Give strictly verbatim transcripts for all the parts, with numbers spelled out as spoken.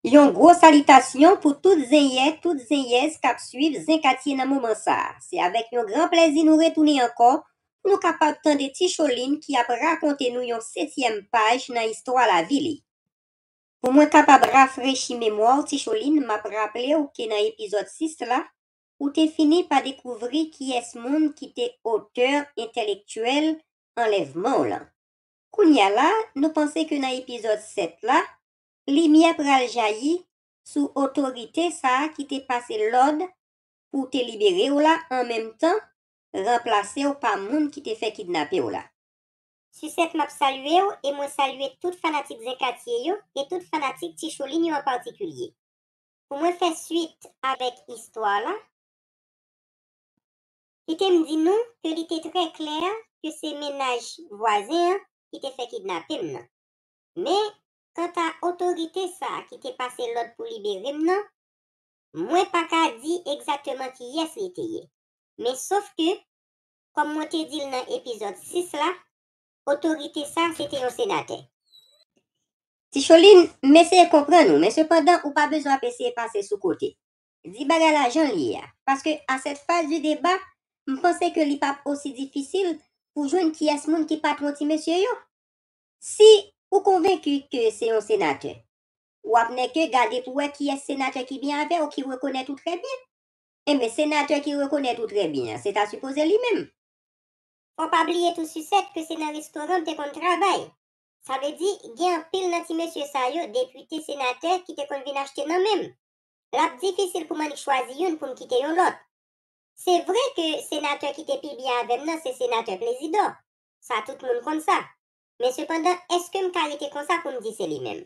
Yon gwo salitasyon pou tout zenyè, tout zenyèz k ap swiv Zen Katye nan moman sa a. Se avèk yon gran plèzi nou retounen ankò pou nou kapab tande Ti Cholin ki ap rakonte nou yon setyèm paj nan istwa lavi li. Pou mwen kapab rafrechi memwa w, Ti Cholin, m ap raple w ke nan epizòd sis la, ou te fini pa dekouvri kiyès moun ki te otè entèlektyèl anlèvman w lan. Kounye a la, nou panse ke nan epizòd sèt la, limyè pral jayi sou otorite sa a ki te pase lòd pou te libere w la, an menm tan, ranplase w pa moun ki te fè kidnape w la. Sisèt, m ap salye w e mwen salye tout fanatik Zen Katye yo e tout fanatik Ti Cholin yo an patikilye. Pou mwen fè swit avèk istwa la, kite m di nou ke li te trè klè ke se mennaj vwazen an ki te fè kidnape m nan. Men, kanta otorite sa a ki te pase lòd pou libere m nan, mwen pa ka di egzakteman kiyès li te ye. Men sof ke, kòm mwen te di l nan epizòd sis la, otorite sa a se te yon senatè. Ti Cholin, m eseye konprann ou, men sepandan ou pa bezwen ap eseye pase sou kote. Di bagay la jan l ye a, paske à cette phase du débat, m panse ke li p ap osi difisil pou jwenn kiyès moun ki patwon ti mesye yo. Si ou konvenki ke se yon senatè, w ap nèke gade pou wè kiyès senatè ki byen avè w, ki rekonèt ou trè byen. Enben, senatè ki rekonèt ou trè byen an, se ta sipoze li menm. Fò w pa bliye tou, Sisèt, ke se nan restoran m te konn travay. Sa vle di, gen anpil nan ti mesye sa yo, depite, senatè, ki te konn vin achte nan men m. L ap difisil pou m annik chwazi youn pou m kite yon lòt. Se vre ke senatè ki te pi byen avè m nan se senatè Plezidò. Sa tout moun konn sa. Men sepandan, èske m ka rete konsa pou m di se li menm?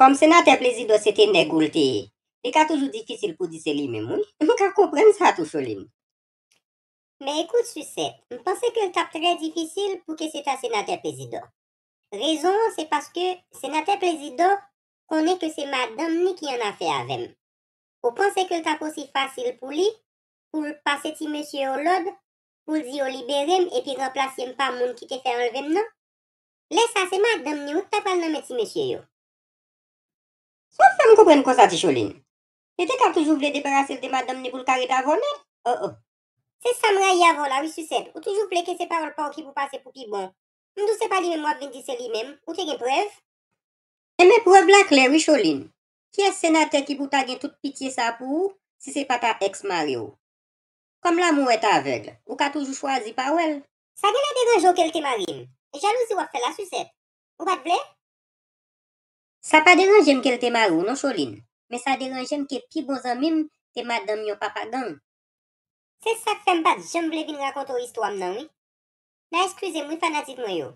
Kòm senatè Plezidò se te nèg ou l te ye, li ka toujou difisil pou di se li menm, wi. M ka konprann sa tou, Cholin. Men ekout, Sisèt, m panse ke l t ap trè difisil pou ke se ta senatè Plezidò. Rezon an, se paske senatè Plezidò konnen ke se madanm ni ki annafè avè m. Ou panse ke l t ap osi fasil pou li, pou l pase ti mesye yo lòd, pou l di yo libere m epi ranplase m pa moun ki te fè anlve m nan? Lè sa, se madanm ni wi k ta pral nan men ti mesye yo. Sa w fè m konprann konsa, Ti Cholin? Li te ka toujou vle debarase l de madanm ni pou l ka ret avè w nèt. Oh, oh. Se sa m rayi avè w la, wi, Sisèt. Ou toujou vle ke se pawòl pa w ki pou pase pou pi bon. M di w se pa li menm w ap vin di se li menm. Ou te gen prèv? Enben, prèv la klè, wi, Cholin. Kiyès senatè ki pou ta gen tout pitye sa pou ou, si se pa ta èks mari w? Kòm lanmou w est aveugle, ou ka toujou chwazi pa wè l. Sa genlè deranje w ke l te mari m. E jalouzi w ap fè la, Sisèt? Ou pa t vle? Sa pa deranje m ke l te mari w non, Cholin. Men sa deranje m ke pi bon zanmi m te madanm yon papa gang. Se sa k fè m pa t janm vle vin rakonte w istwa m nan, wi. N a eskize m, wi, fanatik mwen yo.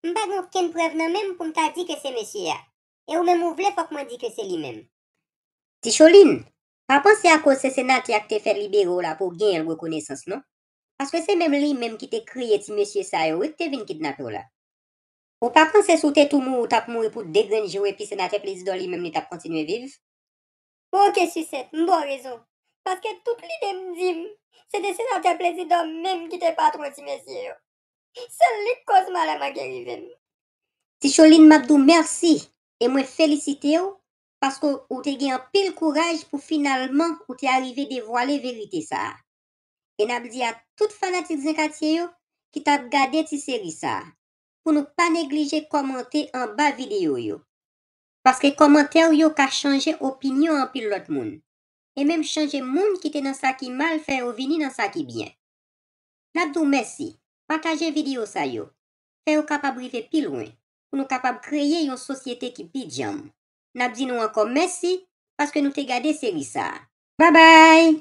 M pa gen okenn prèv nan men m pou m ta di ke se mesye a. E ou menm ou vle fòk mwen di ke se li menm. Ti Cholin, pa panse akoz se senatè a k te fè libere w la pou w genyen l rekonesans non. Paske se menm li menm ki te kreye ti mesye sa yo wi k te vin kidnape w la. Ou pa panse si w te tou mouri w t ap mouri pou de grenn je w epi senatè Plezidò li menm li t ap kontinye viv? Bon, oke, Sisèt, m ba w rezon. Paske tout lide m di m, se te senatè Plezidò menm ki te patwon ti mesye yo. Se li k koz malè manke rive m. Ti Cholin, m ap di w mèsi e mwen felisite w paske w te gen anpil kouraj pou finalman ou te arive devwale verite sa a. E n ap di a tout fanatik Zen Katye yo ki t ap gade ti seri sa a, pou nou pa neglije kòmante anba videyo yo. Paske kòmantè w yo ka chanje opinyon anpil lòt moun, e menm chanje moun ki te nan sa ki mal fè yo vini nan sa ki byen. N ap di w mèsi, pataje videyo sa yo, fè yo kapab rive pi lwen, pou nou kapab kreye yon sosyete ki pi djanm. N ap di nou ankò mèsi paske nou te gade seri sa a. Babay!